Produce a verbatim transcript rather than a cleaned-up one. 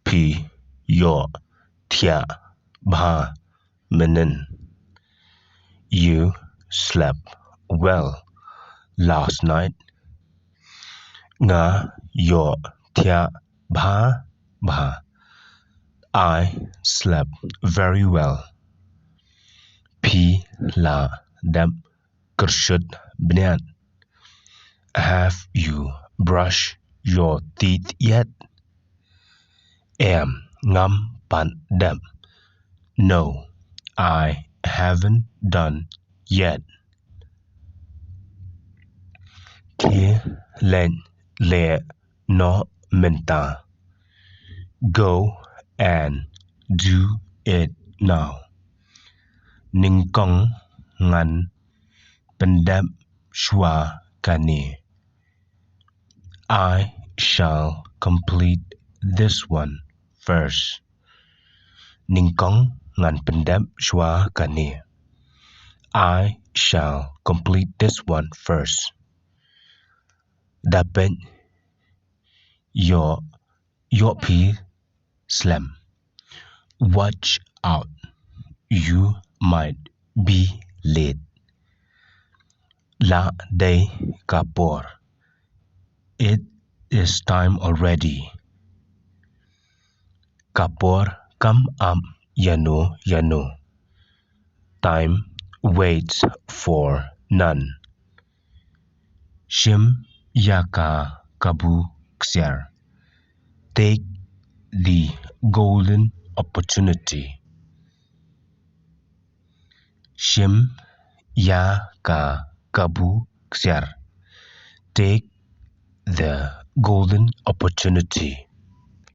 Phi ïoh thiah bha mynhynnin? You slept well last night. Nga ïoh thiah bha bha. I slept very well. Phi la dep kyrshut bniat? Have you brushed your teeth yet? Em, ngam pat dep. No, I haven't done yet. Khie leit leh noh mynta. Go and do it now. Nyngkong ngan pyndep shuwa kane. I shall complete this one first. Nyngkong ngan pyndep shuwa kane. I shall complete this one first. Da peit, ïoh, ïoh phi slem. Watch out, you might be late. La dei ka por. It is time already. Ka por kam ap ïano ïano. Time waits for none. Shim ïa ka kabu ksiar. Take the golden opportunity. Shim ïa ka kabu ksiar. Take the golden opportunity.